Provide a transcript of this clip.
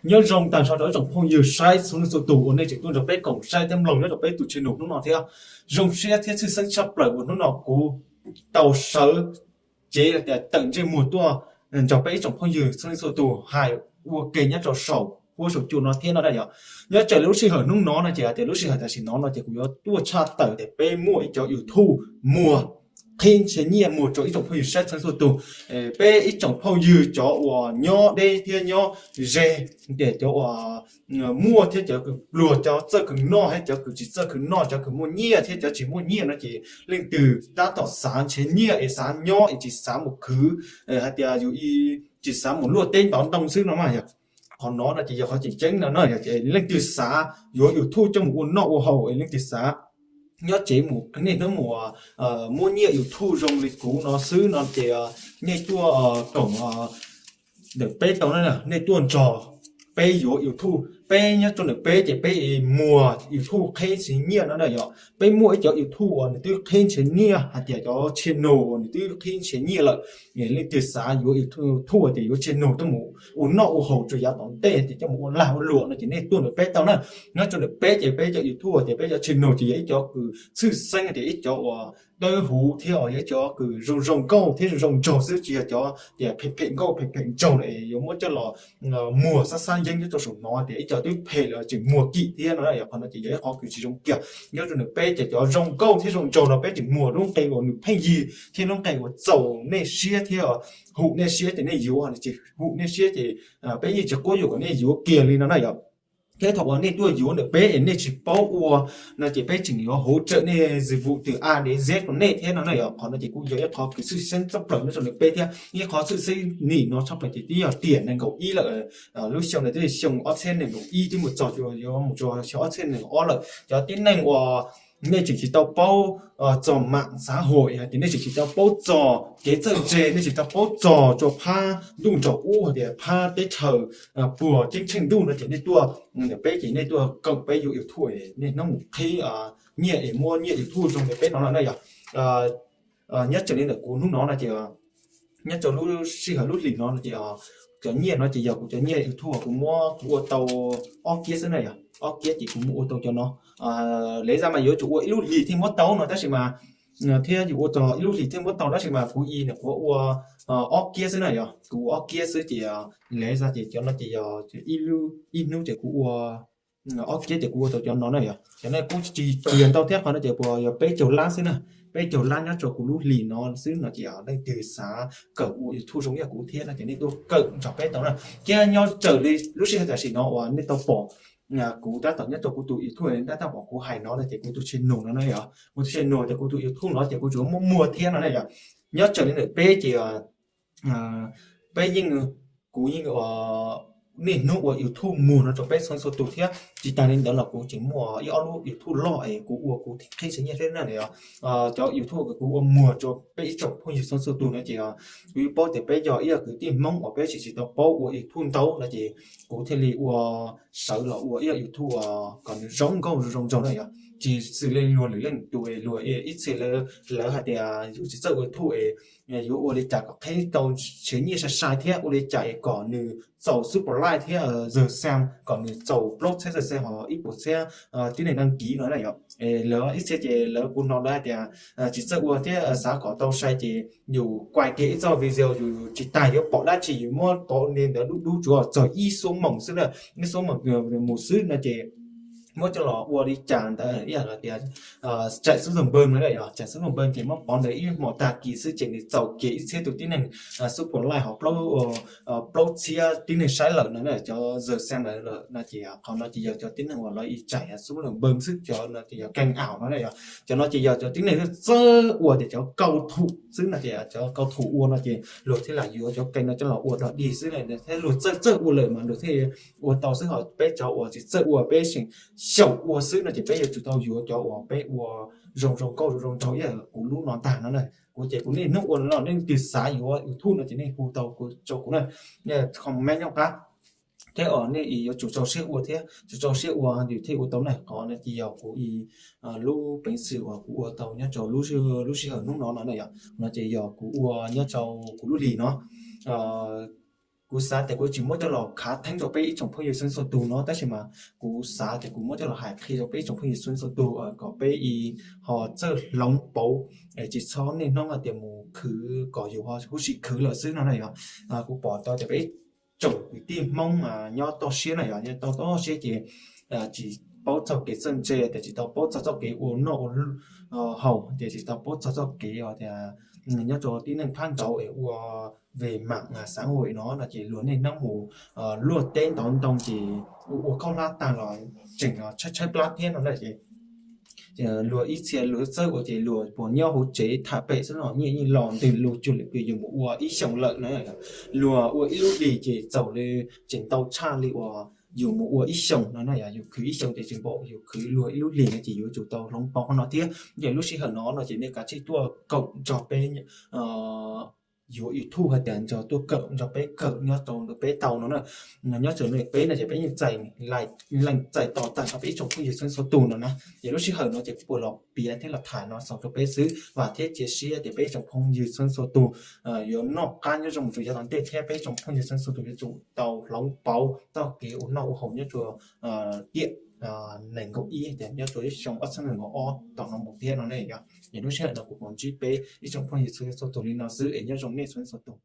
Nyob zoo tag nrho rau ib tsoom phooj ywg saib txhua leej txhua tus uas nej tseem tuaj nrog peb koom saib thiab mloog nyob rau peb tus channel hnub no thiab. Zoo siab thiab tshwj xeeb tshaj plaws uas hnub no kuv tau sawv cev tias tawm ntsej muag tuaj nrog peb ib tsoom phooj ywg txhua leej txhua tus hais ua ke nyob rau saum huab saum cua no thiab no na yom. Nyob raws li lub sij hawm hnub no no ces hais tias lub sij hawm tam sim no no ces kuv yuav tuaj tshaj tawm tias peb muaj ib cov YouTube muag qhib nrhiav nyiaj muag rau ib tsoom phooj ywg saib txhua leej txhua tus. Peb ib tsoom phooj ywg cov uas nyob deb thiab nyob ze, tias cov uas muaj thiab cov kws pluag, cov txawj kws noj thiab cov kws tsis txawj kws noj, cov kws muaj nyiaj thiab cov tsis muaj nyiaj no ces leej twg tab tom xav nrhiav nyiaj es xav nyob es tsis xav mus khwv, hais tias yus tsis xav mus luaj teb ntov ntoo xwb no mas yog qhov no no ces yog qhov tseem ceeb no no. Yog leej twg xav yuav YouTube coj mus ua noj ua haus es leej twg xav nyob tsev mus niaj hnub mus muab nyiaj YouTube zoo li kuv no xwb no ces nej tuaj koom ntawm peb tau na, nej tuaj nrog peb yuav YouTube. Peb nyob rau ntawm peb ces peb muag YouTube qhib nrhiav nyiaj no na yom. Peb muaj ib cov YouTube uas nws twb qhib nrhiav nyiaj hais tias cov channel uas nws twb qhib nrhiav nyiaj lawm, leej twg xav yuav YouTube tias yuav channel coj mus ua noj ua haus rau yav tom ntej tias coj mus ua lag ua luam no ces nej tuaj ntawm peb tau na. Nyob rau ntawm peb ces peb cov YouTube tias peb cov channel ces yog ib cov kws tshwj xeeb tias ib cov uas dawb huv thiab yog ib cov kws zoo zoo nkauj thiab zoo zoo nraug xwb, tsis yog cov tias phem phem nkauj phem phem nraug es yuav muab coj los muag xab xab yeeb nyob rau saum no tias ib cov twb phem lawm tseem muag kim thiab no. Yog qhov no ces yog ib qhov kws tsis zoo kiag. Nyob rau ntawm peb ces cov zoo nkauj thiab zoo nraug no peb tseem muag lub nqe uas nws pheej yig thiab lub nqe uas txaus nej siab thiab hum nej siab ces nej yuav, tsis hum nej siab ces peb yeej tsis quab yuam kom nej yuav kiag li no na yom. Thiab thaum uas nej tuaj yuav ntawm peb es nej tsis paub ua no ces peb tseem yuav hauv tsawm nej zis vum twm A D Z rau nej thiab no na yom. Qhov no ces kuj yog ib qhov kws tshwj xeeb tshaj plaws nyob rau ntawm peb thiab ib qhov tshwj xeeb nim no tshaj plaws ces twb yog tiam nees nkaum ib lawm. Lub xyoo no twb xyoo ob txhiab nees nkaum ib twb mus txog yuav mus rau xyoo ob txhiab nees nkaum ob lawm. Cov tib neeg uas nej tseem tsis tau paub txog mam xav huam hais tias nej tseem tsis tau paub txog kev txawj ntse, nej tsis tau paub txog rau phab ntuj nraum ub hais tias phab teb chaws puag ceeb tsheej ntuj no ces nej tuaj ntawm peb ces nej tuaj koom peb yuav YouTube, nej hnub mus qhib nyiaj es muab nyiaj YouTube zoo li peb no no na yom. Nyob raws li ntawm kuv hnub no no ces nyob rau lub sij hawm lub hlis no no ces cov nyiaj no ces yog kuv cov nyiaj YouTube kuv muab kuv ua tau ob kiab xwb na yom. Ob kiab ces kuv muab ua tau cov no. Lawv zaj mas yuav tsum ua ib lub hlis thiaj muab tau no tab sis mas thiab yuav ua tau ib lub hlis thiaj muab tau tab sis mas kuv ib nyuam qhuav ua ob kiab xwb na yom. Kuv ua ob kiab xwb ces lawv zaj ces cov no ces yog ib hnub ces kuv ua ob kiab ces kuv ua tau cov no na yom. Cov no kuj tsis kiag ntau thiab, qhov no ces puas yog peb caug lab xwb na. Peb caug lab nyob rau kuv lub hlis no xwb no ces leej twg xav kawm ua YouTube zoo ib yam kuv thiab no ces nej tuaj kawm nrog peb tau na. Thiab nyob raws li lub sij hawm tam sim no uas nej tau pom kuv tab tom nyob rau kuv tus YouTube, nej tab tom pom kuv hais no no ces kuv tus channel no na yom. Kuv tus channel ces kuv tus YouTube no ces kuv tsuas muaj muag thiab no na yom. Nyob raws li ntawm peb ces peb yeej, kuv yeej niaj hnub ua YouTube muag no rau peb txhua txhua tus thiab. Tsis tas li ntawd los kuv tseem muaj ib ob lub YouTube loj es kuv ua kuv qhib nyiaj thiab na. Cov YouTube kuv ua muag rau peb ib tsoom phooj ywg txhua txhua tus no ces kuv yeej paub tias peb yog ib yam kwv tij Hmoob uas peb tsis tsis tau paub ua YouTube ntau no ces kuv thiaj li ua, sawv los ua ib yam YouTube kom nws zoo nkauj zoo zoo nraug na yom. Tsis xws li luag lwm leej tus luag ib txhia lawv hais tias yus tsis txawj ua YouTube es yuav ua li cas kom qhib tau nrhiav nyiaj sai sai thiab ua li cas es kom nws txaus xub pos laij thiab zawg xees, kom nws txaus plaub txhiab zawg xees ho ib puas txhiab tib neeg đăng ký no na yom. Lawv ib txhia ces lawv kuv hnov lawv hais tias tsis txawj ua thiab xav kom tau sai ces yus kuaj kiag ib txoj video yus tsis tas yuav pom dab tsi yus muab tau li ntawd dub dub tsuav txog ib xuab moos xwb na, ib xuab moos mus xwb no ces muab coj los ua li cas ntawd ib yam li tias tsaim xub los npawg no yom, tsaim xub los npawg ces muab pov ntawd ib hmos tag kis xwb ces nws txaus kiag ib txhiab tus tib neeg xub pos laij ho plaub txhiab tib neeg saib lawm no na, cov zawg xees lawm no ces qhov no ces yog cov tib neeg uas lawv ib tsaim xub los npawg xwb, cov no ces yog kênh ảo no na yom. Cov no ces yog cov tib neeg txawj ua tias cov cao thủ xwb no ces cov cao thủ ua no ces luag thiaj lam yuav cov kênh no coj los ua dog dig xwb thiab luag txawj txawj ua lawm mas luag thiaj ua tau xwb, ho peb cov uas tsis txawj ua peb tseem xyaum ua xwb no ces peb yuav tsum tau yuav cov uas peb ua zoo zoo nkauj zoo zoo nraug ib yam kuv lub no ntag no na. Kuv ces kuv niaj hnub ua no, nej twg xav yuav YouTube no ces nej hu tau rau kuv na, nej comment nyob qab thiab os, nej yuav tsum rau siab ua thiab, tsum rau siab ua yus thiaj ua tau na. Qhov no ces yog kuv lub peev xwm uas kuv ua tau nyob rau lub sij hawm hnub no no na yom. No ces yog kuv ua nyob rau kuv lub hlis no. Kuv xav tias kuv tsis muab coj los khav theeb rau peb ib tsoom phooj ywg txhua txhua tus no, tab sis mas kuv xav tias kuv muab coj los hais qhia rau peb ib tsoom phooj ywg txhua txhua tus kom peb ho txawj hloov pauv, tsis txhob niaj hnub hais tias mus khwv kom yus ho huv si khwv lawm xwb no na yog. Kuv pom tau tias peb tsoom kwv tij Hmoob nyob toj siab na yog, nyob toj siab ces tsis paub txog kev txawj ntse, tias tsis tau paub txog txoj kev ua noj ua haus, tias tsis tau paub txog txoj kev tias nyob rau tib neeg phab nraud es ua ve mam xav ua no no ces luag niaj hnub mus luaj teb ntov ntoo ces ua khaub hlab tag los tseem tshaib tshaib plab thiab no na ces luag ib txhia luag txawj ua ces luag puas nyob hauv tsev tham pem xwb no nyiaj yeej los ntws lug cuag li yus mus ua ib xyoos lawm na. Luag ua ib lub hlis ces txaus li tseem ntau tshaj li uas yus mus ua ib xyoos no na yog, yus khwv ib xyoos ces tsis npaum yus khwv luag ib lub hlis no ces yuav tsum tau hloov pauv qhov no thiab. Ces lub sij hawm no no ces nej kav tsij tuaj koom nrog peb yuav YouTube hais tias nrog tuaj kawm nrog peb kawm nyob rau ntawm peb tau no na. Nyob rau ntawm peb no ces peb yeej txais, leej txais tos tag nrho peb ib tsoom phooj ywg txhua txhua tus no na. Ces lub sij hawm no ces kuv puas los piav thiab los tham no xaus rau peb xwb, vam thiab cia siab tias peb ib tsoom phooj ywg txhua txhua tus yuav noj qab nyob zoo mus rau yav tom ntej thiab peb ib tsoom phooj ywg txhua txhua tus yuav tsum tau hloov pauv txoj kev ua noj ua haus nyob rau tiam nees nkaum ib tias nyob rau ib xyoo ob txhiab nees nkaum ob tom no mus thiab no ne yog. Ces lub sij hawm no kuv puas ntsib peb ib tsoom phooj ywg txhua txhua tus li no xwb es nyob zoo nej txhua txhua tus.